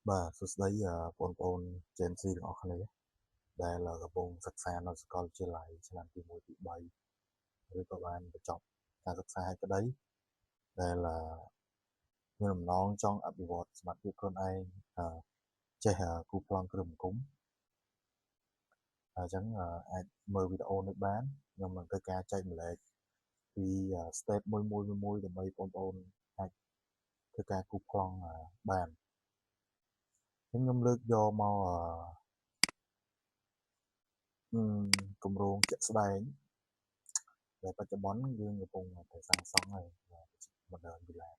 បាទសួស្តីបងប្អូន Gen Z ទាំងអស់គ្នាដែលកំពុងសិក្សានៅសាកលវិទ្យាល័យឆ្នាំទី1ទី3ឬក៏បានបញ្ចប់ការសិក្សាហើយក្តីដែលមានបំណងចង់អភិវឌ្ឍសមត្ថភាពខ្លួនឯងចេះគូប្លង់គ្រឿងបង្គំអញ្ចឹងអាចមើលវីដេអូនេះបានខ្ញុំនឹងធ្វើការចែកម្លែកពី step មួយមួយមួយដើម្បីបងប្អូនអាចធ្វើការគូប្លង់បានខ្ញុំលើកយកមកគម្រោងជាក់ស្ដែងដែលបច្ចុប្បន្នយើងកំពុងតែសាងសង់ហើយ Modern Villa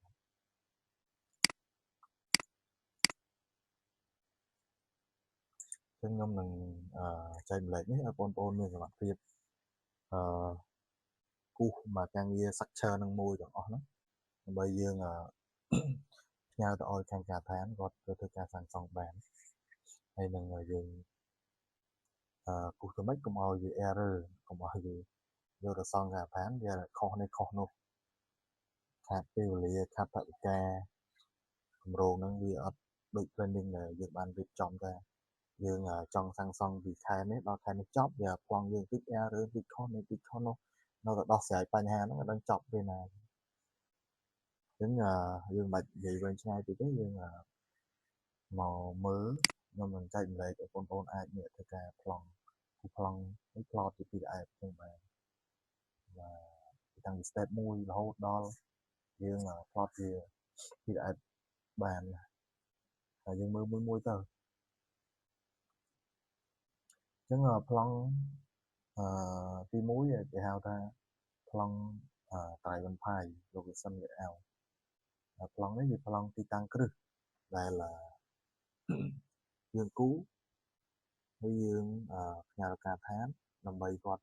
ចឹងខ្ញុំនឹងចែកម្លែកនេះឲ្យបងប្អូនមានសមត្ថភាពអឺគូសមកការងារ structure នឹងមួយទាំងអស់ហ្នឹងដើម្បីយើងផ្ញើទៅឲ្យខាងការដ្ឋានគាត់ទៅធ្វើការសាងសង់បានហើយនឹងយើងគូសទៅម៉េចកុំឲ្យវា error កុំឲ្យវាយកទៅសង់ការដ្ឋានវាខុសនេះខុសនោះខាតពេលវេលាខាតថវិកាគម្រោងហ្នឹងវាអត់ដូច planning ដែលយើងបានរៀបចំថាយើងចង់សាងសង់ពីខែនេះដល់ខែនេះចប់វាប្លង់យើងតិច error តិចខុសនេះតិចខុសនោះនៅតែដោះស្រាយបញ្ហាហ្នឹងអត់ដឹងចប់ពេលណាអញ្ចឹងយើងមិនបាច់និយាយវែងឆ្ងាយតិចទេយើងមកមើលខ្ញុំនឹងចែកម្លែកឲ្យបងប្អូនអាចនេះធ្វើការប្លង់គូប្លង់នេះ plot ជា PDF អញ្ចឹងបាទបាទតាំងពី step 1រហូតដល់យើង plot ជា PDF បានហើយយើងមើលមួយមួយទៅអញ្ចឹងប្លង់អឺទី1គេហៅថាប្លង់ Driven Pie Location Layout ប្លង់នេះជាប្លង់ទីតាំងគ្រឹះដែលយើងគូហើយយើងផ្ញើការដ្ឋានដើម្បីគាត់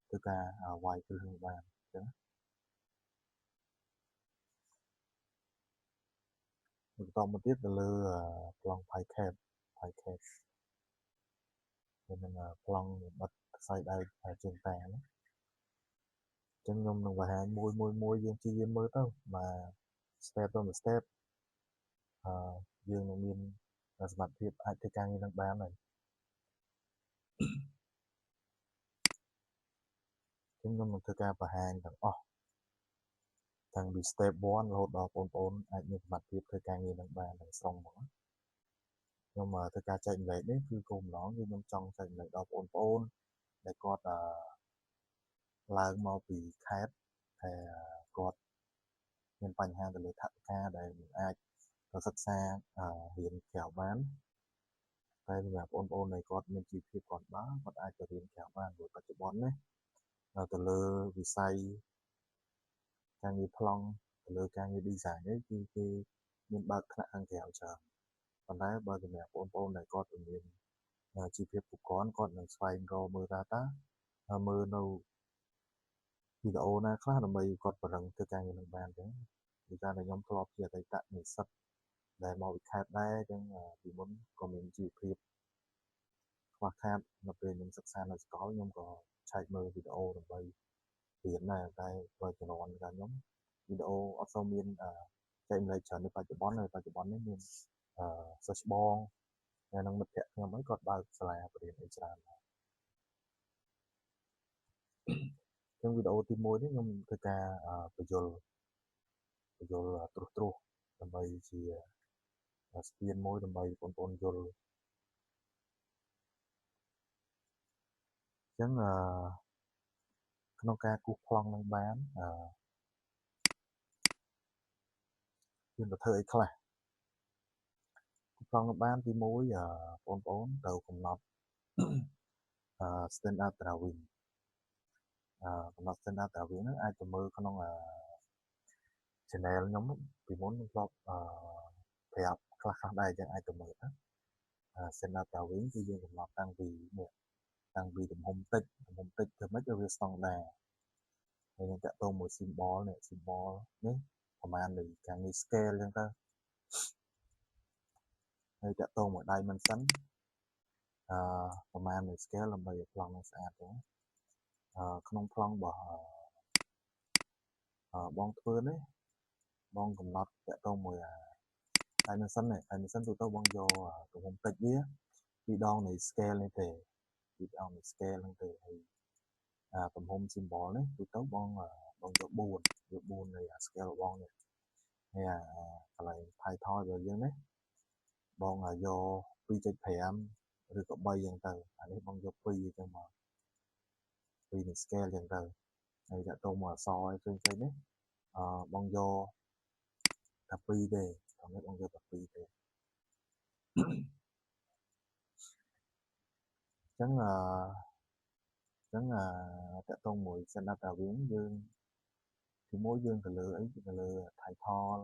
ធ្វើការវាយគ្រឹះនឹងបានអញ្ចឹងបន្តមកទៀតទៅលើប្លង់ Pie Cap Pie Cap ហើយនឹងប្លង់បិទខ្សែដែកជើងតាណាអញ្ចឹងខ្ញុំនឹងបង្ហាញមួយមួយមួយយើងព្យាយាមមើលទៅបាទ step ទៅមួយ step អឺយើងនឹងមានសមត្ថភាពអាចធ្វើការងារនឹងបានហើយខ្ញុំនឹងធ្វើការបង្ហាញទាំងអស់តាំងពី step 1រហូតដល់បងប្អូនអាចមានសមត្ថភាពធ្វើការងារនឹងបានទាំងស្រុងហ្មងខ្ញុំធ្វើការចែកម្លែកនេះគឺគោលបំណងគឺខ្ញុំចង់ចែកម្លែកដល់បងប្អូនដែលគាត់ឡើងមកពីខេត្តតែគាត់មានបញ្ហាទៅលើថវិកាដែលមិនអាចទៅសិក្សារៀនក្រៅបានតែសម្រាប់បងប្អូនដែលគាត់មានជីវភាពគាត់បានគាត់អាចទៅរៀនក្រៅបានព្រោះបច្ចុប្បន្ននេះទៅលើវិស័យការងារប្លង់ទៅលើការងារ design នេះគឺគេមានបើកថ្នាក់ខាងក្រៅច្រើនប៉ុន្តែបើសម្រាប់បងប្អូនដែលគាត់មានជីវភាពគ្រប់គ្រាន់គាត់នឹងស្វែងរកមើលថាតើមើលនៅវីដេអូណាខ្លះដើម្បីគាត់ប្រឹងធ្វើការងារនឹងបានអញ្ចឹងដោយសារតែខ្ញុំធ្លាប់ជាអតីតនិស្សិតដែលមកពីខេត្តដែរអញ្ចឹងពីមុនក៏មានជីវភាពខ្វះខាតនៅពេលខ្ញុំសិក្សានៅសាកលខ្ញុំក៏ឆែកមើលវីដេអូដើម្បីរៀនដែរតែបើជំនាន់កាលខ្ញុំវីដេអូអត់សូវមានចែកម្លែកច្រើននៅបច្ចុប្បន្នហើយបច្ចុប្បន្ននេះមានសិស្សច្បងហើយនឹងមិត្តភក្តិខ្ញុំអីគាត់បើកសាលាបរៀនអីច្រើនដែរអញ្ចឹងវីដេអូទី1នេះខ្ញុំធ្វើការបញ្យល់ត្រួសត្រាសដើម្បីជាស្ពានមួយដើម្បីបងប្អូនយល់អញ្ចឹងក្នុងការគូសប្លង់នឹងបានយើងទៅធ្វើអីខ្លះគូសប្លង់នឹងបានទី1បងប្អូនត្រូវកំណត់ standard drawing កំណត់ standard drawing ហ្នឹងអាចទៅមើលក្នុង channel ខ្ញុំពីមុនខ្ញុំធ្លាប់ប្រាប់ខ្លះៗដែរអញ្ចឹងអាចទៅមើលទៅ standard drawing គឺយើងកំណត់តាំងពីនេះតាំងពីទំហំតិចធ្វើម៉េចឲ្យវាស្តង់ដាហើយនឹងតាក់ទងមួយ symbol នេះ symbol នេះប្រហែលនៃការងារ scale អញ្ចឹងទៅហើយតាក់ទងមួយ dimension ប្រហែលនៃ scale ដើម្បីឲ្យប្លង់នឹងស្អាតអញ្ចឹងក្នុងប្លង់របស់បងធ្វើនេះបងកំណត់តាក់ទងមួយ dimension នេះ dimension ទូទៅបងយកទំហំតិចវាពីរដងនៃ scale នេះទេពីរដងនៃ scale ហ្នឹងទេហើយអាទំហំ symbol នេះទូទៅបងបងយក4យក4នៃ scale របស់បងនេះហើយអាកន្លែង title របស់យើងនេះបងយក2.5ឬក៏3អញ្ចឹងទៅអានេះបងយក2អញ្ចឹងមក2នៃ scale អញ្ចឹងទៅហើយតាក់ទងមកអក្សរផ្សេងៗនេះអឺបងយកតែ2ទេតនេះបងយកតែ2ទេអញ្ចឹងអឺអញ្ចឹងអឺតាក់ទងមួយ standard drawing យើងទីមួយយើងទៅលើអីទៅលើ title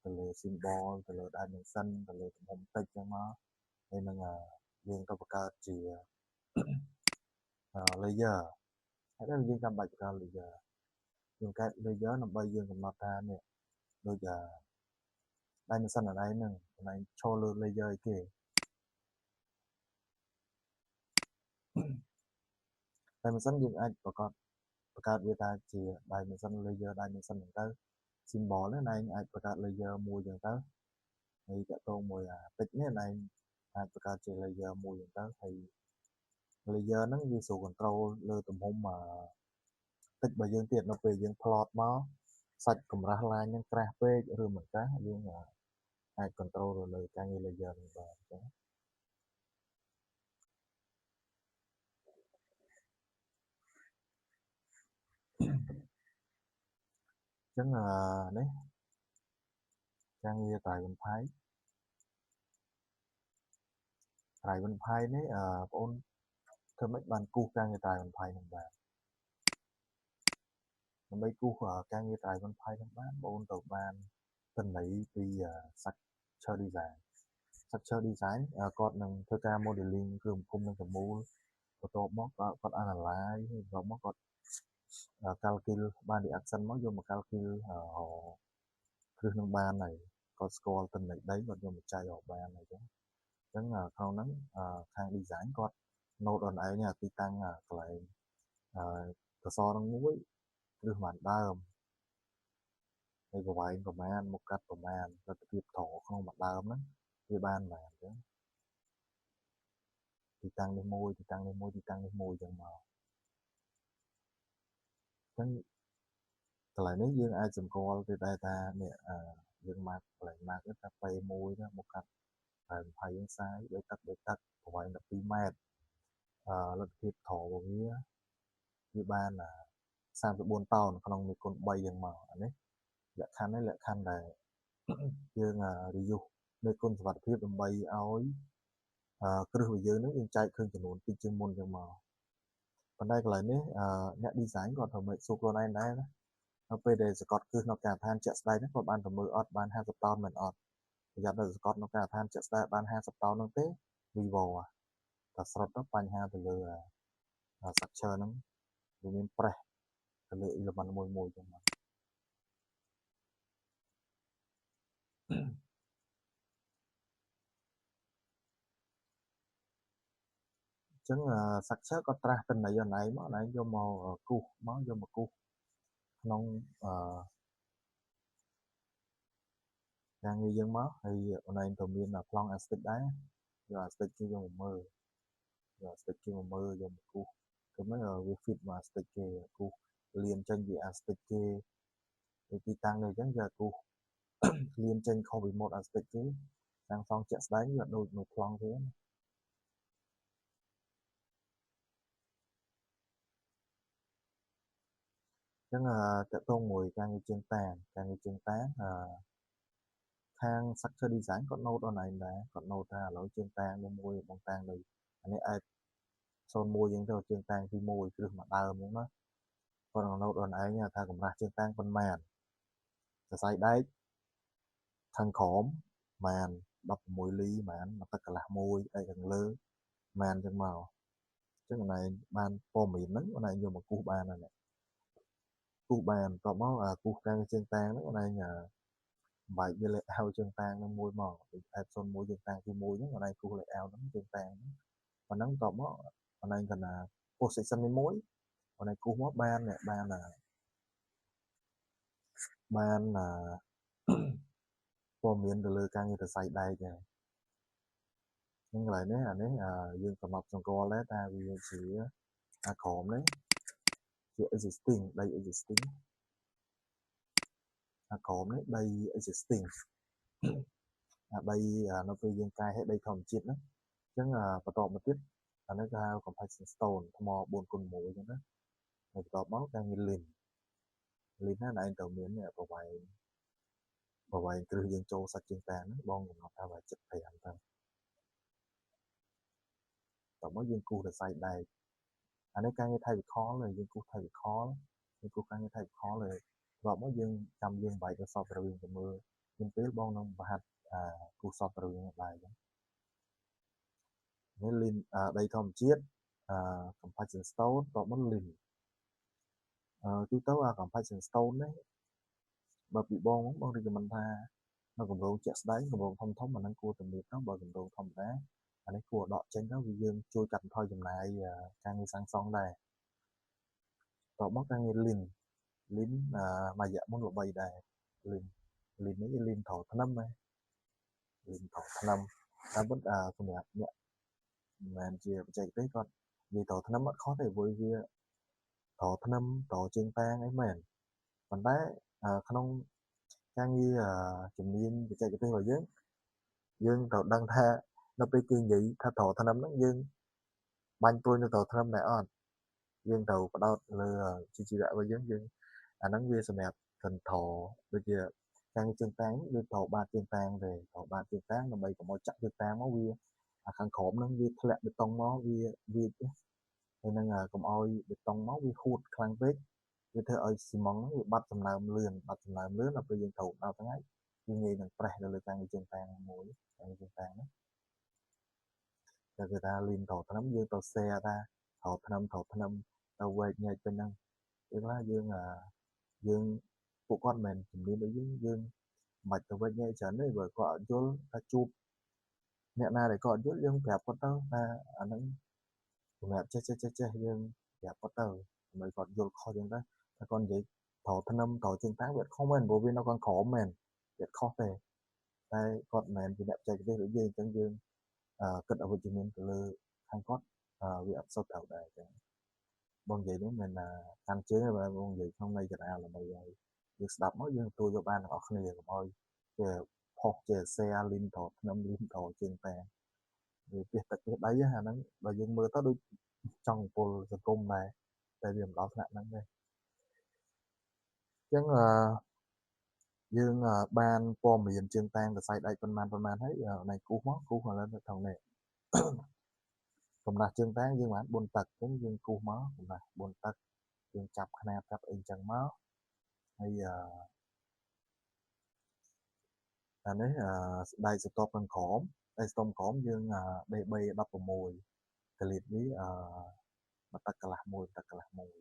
ទៅលើ symbol ទៅលើ dimension ទៅលើទំហំតិចចឹងមកហើយនឹងយើងទៅបង្កើតជា layer ហើយដល់យើងចាំបាច់បង្កើត layer យើងកើត layer ដើម្បីយើងកំណត់ថានេះដូច dimension អនឯងហ្នឹងអនឯងឈរលើ layer អីគេ dimension យើងអាចប្រកាសបង្កើតវាថាជា dimension layer dimension ហ្នឹងទៅ symbol នេះឯងអាចបង្កើត layer មួយចឹងទៅហើយតាក់ទងមួយអាតិចនេះឯងអាចបង្កើតជា layer មួយចឹងទៅហើយ layer ហ្នឹងវាស្រួល control លើទំហំតិចរបស់យើងទៀតនៅពេលយើង plot មកសាច់កម្រាស់ line ហ្នឹងក្រាស់ពេកឬមិនក្រាស់យើងអាច control ទៅលើការងារ layer ហ្នឹងបានអញ្ចឹងអញ្ចឹងនេះការងារ driven pile driven pile នេះបងអូនធ្វើម៉េចបានគូសការងារ driven pile ហ្នឹងបានដើម្បីគូសការងារ driven pile ហ្នឹងបានបងអូនត្រូវបានទិន្នន័យពី structure design structure design គាត់នឹងធ្វើការ modeling គ្រឿងផ្គុំនឹងទាំងមូលបន្ទាប់មកគាត់ analyze ហើយបន្ទាប់មកគាត់ calculate បាន reaction មកយកមក calculate គ្រឹះនឹងបានហើយគាត់ស្គាល់ទិន្នន័យដីគាត់យកមកចែករកបានហើយអញ្ចឹងអញ្ចឹងក្នុងហ្នឹងខាង design គាត់ note ដល់ឯងទីតាំងកន្លែងសសរនឹងមួយគ្រឹះប៉ុន្មានដើមហើយប្រវែងប្រមាណមុខកាត់ប្រមាណលទ្ធភាពត្រក្នុងមួយដើមហ្នឹងវាបានប៉ុន្មានអញ្ចឹងទីតាំងនេះមួយទីតាំងនេះមួយទីតាំងនេះមួយអញ្ចឹងមកអញ្ចឹងកន្លែងនេះយើងអាចសម្គាល់ទៅដែរថានេះយើង mark កន្លែង mark ថា P1 ណាមុខកាត់20យើងសាយ3ទឹក3ទឹកប្រវែង12ម៉ែត្រអឺលទ្ធភាពត្ររបស់វាវាបាន34តោនក្នុង1គុណ3យ៉ាងមកអានេះលក្ខខណ្ឌនេះលក្ខខណ្ឌដែលយើង reuse នៃគុណសុវត្ថិភាពដើម្បីឲ្យគ្រឹះរបស់យើងនឹងយើងចែកឃើញចំនួនតិចជាងមុនចឹងមកប៉ុន្តែកន្លែងនេះអ្នក design គាត់ត្រូវមើលសួរខ្លួនឯងដែរណានៅពេលដែលសកត់គ្រឹះនៅការដ្ឋានជាក់ស្ដែងហ្នឹងគាត់បានទៅមើលអត់បាន50តោនមែនអត់ប្រយ័ត្នដល់សកត់នៅការដ្ឋានជាក់ស្ដែងបាន50តោនហ្នឹងទេ Vivo តែស្រុតទៅបញ្ហាទៅលើ structure ហ្នឹងវាមានប្រេះទៅលើ element មួយមួយចឹងមកអញ្ចឹង structure ក៏ត្រាស់តន័យអនឯងមកអនឯងយកមកគូសមកយកមកគូសក្នុងអឺការងារយើងមកហើយអនឯងក៏មានប្លង់ astig ដែរយក astig គេយកមកមើលយក astig គេមកមើលយកមកគូសគឺមិនវា fit មក astig គេគូសលៀនចេញពី astig គេដូចទីតាំងនេះអញ្ចឹងយកគូសលៀនចេញខុសពី mode astig គេសាងសង់ជាក់ស្ដែងវាដូចមួយប្លង់ទេណាចឹងតកតងមួយការងារជើងតាងការងារជើងតាងអឺខាង structure design គាត់ note ដល់ឯងដែរគាត់ note ថាឥឡូវជើងតាងនេះមួយបងតាងដូចអានេះអាច01ចឹងទៅជើងតាងទី1គ្រឹះមួយដើមចឹងណាគាត់នឹង note ដល់ឯងថាកម្រាស់ជើងតាងប៉ុន្មានសរសៃដែកខាងក្រោមប្រហែល16លីប្រហែលមួយទឹកកន្លះមួយដែកខាងលើប្រហែលចឹងមកអញ្ចឹងអនឯងបានព័ត៌មានហ្នឹងអនឯងយកមកគូសបានហើយគូសបានបន្ទាប់មកអាគូសការជើងតាងហ្នឹងអនឯងបែកវា layout ជើងតាងហ្នឹងមួយមកដូច F01 ជើងតាងទី1ហ្នឹងអនឯងគូស layout ហ្នឹងជើងតាងហ្នឹងប៉ុណ្ណឹងបន្ទាប់មកអនឯងកណា position នេះមួយអនឯងគូសមកបានបានបាន ព័ត៌មានទៅលើការងារសរសៃដែកដែរហ្នឹងកន្លែងនេះអានេះយើងកំណត់សម្គាល់ដែរថាវាជាអាក្រមនេះជា existing ដី existing អាក្រមនេះដី existing អាដីនៅពេលយើងកែឲ្យដីធម្មជាតិហ្នឹងអញ្ចឹងបន្តមកទៀតអានេះគេហៅ compaction stone ថ្ម4គុណ1អញ្ចឹងណាហើយបន្ទាប់មកការងារ lin lin ណាឯងត្រូវមានប្រវែងប្រវែងគ្រឹះយើងចូលសាច់ជើងតាហ្នឹងបងកំណត់ថា75ទៅតមកយើងគូសរសៃដែកអានេះការងារ typical เลยយើងគូស typical យើងគូសការងារ typical เลยបន្ទាប់មកយើងចាំយើងបែកទៅ shop drawing ទៅមើលមានពេលបងនឹងបង្ហាត់គូស shop drawing ដែរអញ្ចឹងនេះ lin ដីធម្មជាតិអឺ compaction stone បន្ទាប់មក lin អឺទូទៅអា compaction stone នេះបើពីបងបង recommend ថានៅគម្រោងជាក់ស្ដែងគម្រោងធំធំអាហ្នឹងគួរតែមានទៅបើគម្រោងធម្មតាអានេះគួរដកចេញទៅវាយើងជួយកាត់បន្ថយចំណាយការងារសាងសង់ដែរតមកការងារ lin lin មួយរយៈមុនល្បីដែរ lin lin នេះ lin ត្រថ្នឹមហ៎ lin ត្រថ្នឹមតាមពិតសម្រាប់អ្នកមិនមែនជាបច្ចេកទេសគាត់និយាយត្រថ្នឹមអត់ខុសទេព្រោះវាត្រថ្នឹមត្រជើងតាងអីមែនប៉ុន្តែក្នុងការងារជំនាញបច្ចេកទេសរបស់យើងយើងត្រូវដឹងថានៅពេលគេនិយាយថាត្រថ្នឹមហ្នឹងយើងបាញ់ព្រួយនៅត្រថ្នឹមដែរអត់យើងត្រូវផ្ដោតលើជីវៈរបស់យើងយើងអាហ្នឹងវាសម្រាប់កន្ធរដូចជាការងារជើងតាងវាត្រូវបាតជើងតាងទេត្រូវបាតជើងតាងដើម្បីកុំឲ្យចាក់ជើងតាងមកវាអាខាងក្រោមហ្នឹងវាធ្លាក់បេតុងមកវាវាហើយនឹងកុំឲ្យបេតុងមកវាហួតខ្លាំងពេកវាធ្វើឲ្យស៊ីម៉ងហ្នឹងវាបាត់សំណើមលឿនបាត់សំណើមលឿនដល់ពេលយើងត្រូវដល់ថ្ងៃវាងាយនឹងប្រេះនៅលើការងារជើងតាងមួយការងារជើងតាងហ្នឹងតែគេថា lin ត្រថ្នឹមយើងទៅ share ថាត្រថ្នឹមត្រថ្នឹមទៅវែកញែកពេញហ្នឹងពេលខ្លះយើងយើងពួកគាត់មិនមែនជំនាញដូចយើងយើងមិនបាច់ទៅវែកញែកច្រើនទេបើគាត់អត់យល់ថាជួបអ្នកណាដែលគាត់អត់យល់យើងប្រាប់គាត់ទៅថាអាហ្នឹងសម្រាប់ចេះចេះចេះចេះយើងប្រាប់គាត់ទៅដើម្បីគាត់យល់ខុសចឹងទៅតែគាត់និយាយត្រថ្នឹមត្រជើងតាវាអត់ខុសមែនព្រោះវានៅខាងក្រោមមែនវាអត់ខុសទេតែគាត់មិនមែនជាអ្នកបច្ចេកទេសដូចយើងអញ្ចឹងយើងគិតអវិជ្ជមានទៅលើខាងគាត់វាអត់សូវត្រូវដែរអញ្ចឹងបងនិយាយនេះមិនមែនកាន់ជើងទេបងនិយាយក្នុងន័យកណ្ដាលដើម្បីឲ្យយើងស្ដាប់មកយើងទទួលយកបានទាំងអស់គ្នាកុំឲ្យជាផុសជា share lin ត្រថ្នឹម lin ត្រជើងតាវាពីទឹកពីដីអាហ្នឹងបើយើងមើលទៅដូចចង់ពលសង្គមដែរតែវាមិនដល់ថ្នាក់ហ្នឹងទេអញ្ចឹងអឺយើងបានព័ត៌មានជើងតាងសរសៃដែកប៉ុន្មានប៉ុន្មានហើយណៃគូសមកគូសឥឡូវនៅក្នុងនេះកម្រាស់ជើងតាងយើងបាន4ទឹកអញ្ចឹងយើងគូសមកកម្រាស់4ទឹកយើងចាប់ខ្នាតចាប់អីអញ្ចឹងមកហើយអឺអានេះដែកស្រទាប់ខាងក្រោមដែកស្រទាប់ក្រោមយើង DB 16កលីតនេះអឺមួយទឹកកន្លះមួយទឹកកន្លះមួយ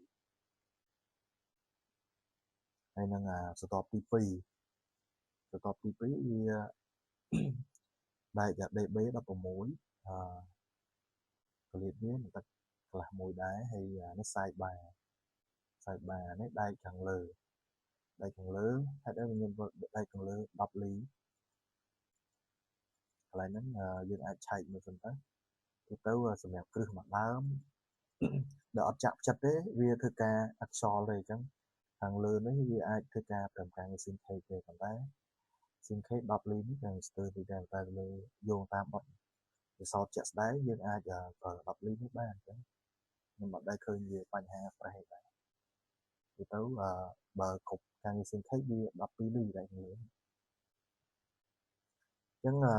ហើយនឹងស្រទាប់ទី2ស្រទាប់ទី2វាដែក DB 16អឺកលីតវាមួយទឹកកន្លះមួយដែរហើយនេះសាយបាសាយបានេះដែកខាងលើដែកខាងលើហេតុអីខ្ញុំដែកខាងលើ10លីកន្លែងហ្នឹងយើងអាចឆែកមើលសិនទៅទៅទៅសម្រាប់គ្រឹះមួយដើមដែលអត់ចាក់ផ្ចិតទេវាធ្វើការអត់ខ្យល់ទេអញ្ចឹងខាងលើនេះវាអាចធ្វើការត្រឹមការងារ shrinkage ទេប៉ុន្តែ shrinkage 10លីនេះក៏ស្ទើរទីដែរតែលើយោងតាមបទពិសោធន៍ជាក់ស្ដែងយើងអាចប្រើ10លីនេះបានអញ្ចឹងខ្ញុំអត់ដែលឃើញវាបញ្ហាប្រហែលដែរទៅទៅបើគ្រប់ការងារ shrinkage វា12លីដែរខាងលើអញ្ចឹងអឺ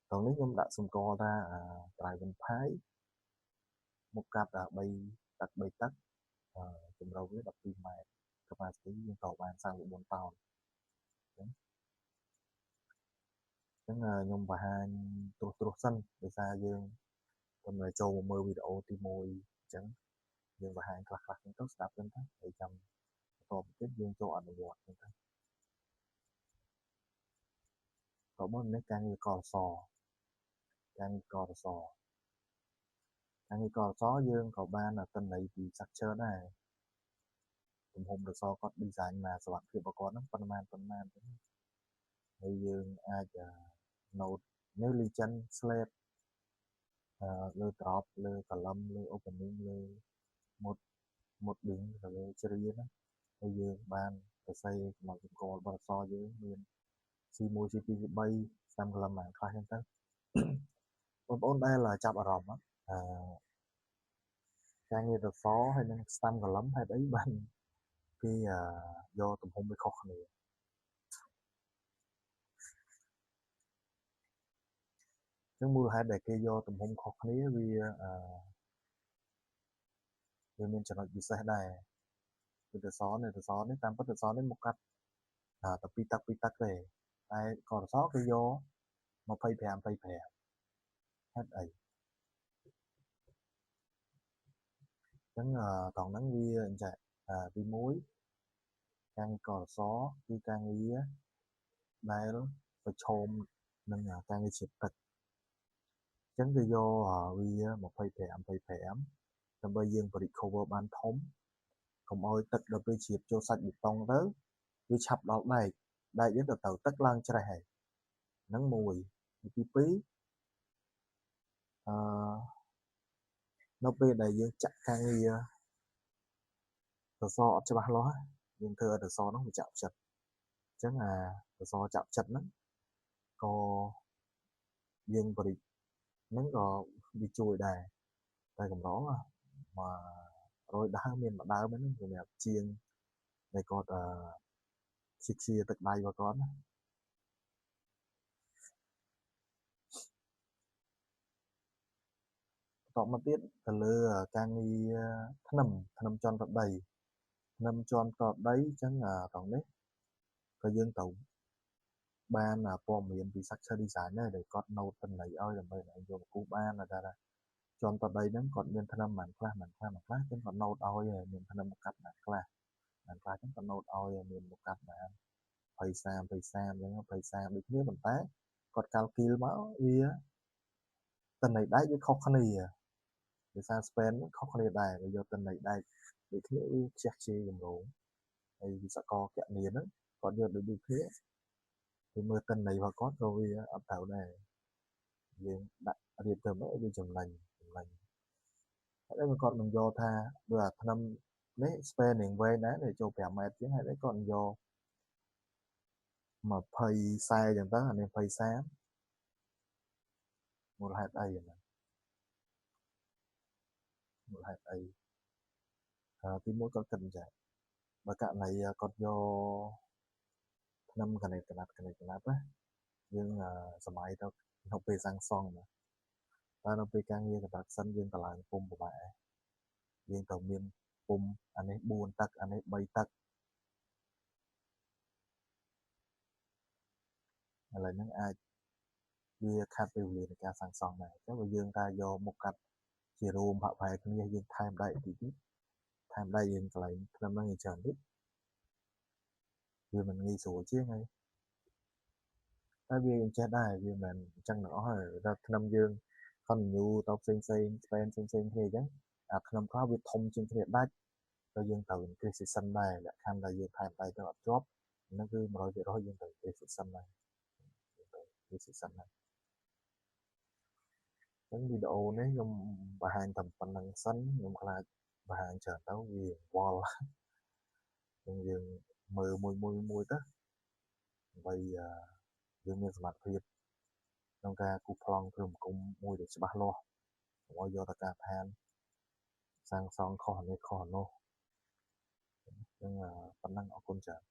ត្រង់នេះខ្ញុំដាក់សម្គាល់ថា driven pile មុខកាត់3ទឹក3ទឹកជម្រៅវា12ម៉ែត្រ capacity យើងតបាន34តោនអញ្ចឹងខ្ញុំបង្ហាញត្រួសត្រាសសិនដោយសារយើងតែចូលមកមើលវីដេអូទី1អញ្ចឹងយើងបង្ហាញខ្លះខ្លះហ្នឹងទៅស្ដាប់សិនទៅហើយចាំបន្តទៀតយើងចូលអនុវត្តហ្នឹងទៅតមកនេះការងារកលសការងារកលសការងារកលសយើងក៏បានទិន្នន័យពី structure ដែរទំហំរសគាត់ design មកសុវត្ថិភាពរបស់គាត់ហ្នឹងប៉ុន្មានប៉ុន្មានចឹង ហើយយើងអាច note នៅ legend slab លើ drop លើ column លើ opening លើ molding ទៅលើជ្រាណាហើយយើងបានសរសេរកំណត់សម្គាល់បទអក្សរយើងមាន C1 C2 C3 តាម column បានខ្លះហ្នឹងទៅបងប្អូនដែលចាប់អារម្មណ៍អឺការងារសរសរហើយនឹង stem column ហេតុអីបានគេយកទំហំវាខុសគ្នាអញ្ចឹងមូលហេតុដែលគេយកទំហំខុសគ្នាវាអឺវាមានចំណុចពិសេសដែរគឺសរសរនេះសរសរនេះតាមពិតសរសរនេះមកកាត់តែពីទឹកពីទឹកទេតែកសរគេយក25 25ហេតុអីអញ្ចឹងត្រង់ហ្នឹងវាអញ្ចឹងទី1ការងារកសរគឺការងារដែលប្រឈមនឹងការងារជាតិទឹកអញ្ចឹងគេយកវា25 25ដើម្បីយើងបរិ cover បានធំកុំឲ្យទឹកដល់ពេលជ្រាបចូលសាច់បេតុងទៅវាឆាប់ដល់ដែកដែកយើងទៅទឹកឡើងច្រេះហើយហ្នឹងមួយទី2អឺនៅពេលដែលយើងចាក់ការងារសរសរអត់ច្បាស់លាស់យើងធ្វើឲ្យសរសរហ្នឹងវាចាក់ផ្ចិតអញ្ចឹងអាសរសរចាក់ផ្ចិតហ្នឹងក៏យើងបរិហ្នឹងក៏វាជួយដែរតែកម្រ100ដើមមានមួយដើមហ្នឹងសម្រាប់ជាងដែលគាត់អឺខ្ជាទឹកដៃរបស់គាត់ណាបន្តមកទៀតទៅលើការងារធ្នឹមធ្នឹមជាន់តដីធ្នឹមជាន់តដីអញ្ចឹងត្រង់នេះក៏យើងត្រូវបានព័ត៌មានពី structure design ដែរដែលគាត់ note តំណែងឲ្យដើម្បីឲ្យយកមកគូសបានថាជាន់តដីហ្នឹងគាត់មានធ្នឹមប៉ុន្មានខ្លះប៉ុន្មានខ្លះប៉ុន្មានខ្លះចឹងគាត់ note ឲ្យមានធ្នឹមមកកាត់ប៉ុន្មានខ្លះប៉ុន្មានខ្លះចឹងគាត់ note ឲ្យមានមកកាត់ប៉ុន្មាន20 30 20 30អញ្ចឹង20 30ដូចគ្នាប៉ុន្តែគាត់កាល់គីលមកវាតំណែងដែកវាខុសគ្នាដោយសារ span ខុសគ្នាដែរវាយកតំណែងដែកដូចគ្នាវាខ្ជះខ្ជាយគម្រោងហើយវិស្វករគណនាហ្នឹងគាត់យកដូចគ្នាគេមើលតំណែងរបស់គាត់ក៏វាអត់ត្រូវដែរយើងដាក់រៀបទៅមកវាចំណេញចំណេញហើយគាត់នឹងយកថាដូចអាធ្នឹមនេះ span នឹងវែងដែរចូល5ម៉ែត្រជាងហើយគាត់នឹងយក20 40ចឹងទៅអានេះ20 30មូលហេតុអីហ្នឹងមូលហេតុអីទីមួយគាត់គិតអញ្ចឹងបើករណីគាត់យកធ្នឹមកណេតកណាត់កណេតកណាត់ណាយើងសម័យទៅនៅពេលសាងសង់ណាតែនៅពេលការងារ construction យើងតម្លើងពុំពិបាកយើងត្រូវមានពុំអានេះ4ទឹកអានេះ3ទឹកឥឡូវហ្នឹងអាចវាខាត់ពេលវេលានៃការសាងសង់ដែរអញ្ចឹងបើយើងថាយកមកកាត់ជារួមផាក់ផែគ្នាយើងថែមដែកតិចទៀតថែមដែកយើងកន្លែងធ្នឹមហ្នឹងយើងច្រើនតិចវាមិនងាយស្រួលជាងហើយតែវាអញ្ចេះដែរវាមិនអញ្ចឹងទាំងអស់ហើយតែធ្នឹមយើង continue ទៅផ្សេងផ្សេង span ផ្សេងផ្សេងគ្នាអញ្ចឹងអាធ្នឹមខ្លះវាធំជាងគ្នាដាច់ក៏យើងត្រូវ increase section ដែរលក្ខខណ្ឌដែលយើងថែមដៃទៅអត់ជាប់ហ្នឹងគឺ100%យើងត្រូវ increase section ដែរយើងត្រូវ increase section ដែរអញ្ចឹងវីដេអូនេះខ្ញុំបង្ហាញតែប៉ុណ្្នឹងសិនខ្ញុំខ្លាចបង្ហាញច្រើនទៅវាវល់អញ្ចឹងយើងមើលមួយមួយមួយទៅដើម្បីយើងមានសមត្ថភាពក្នុងការគូសប្លង់ធ្វើមង្គមមួយដែលច្បាស់លាស់កុំឲ្យយកតែការឋានសាងសង់ខុសនេះខុសនោះអញ្ចឹងប៉ុណ្ណឹងអរគុណច្រើន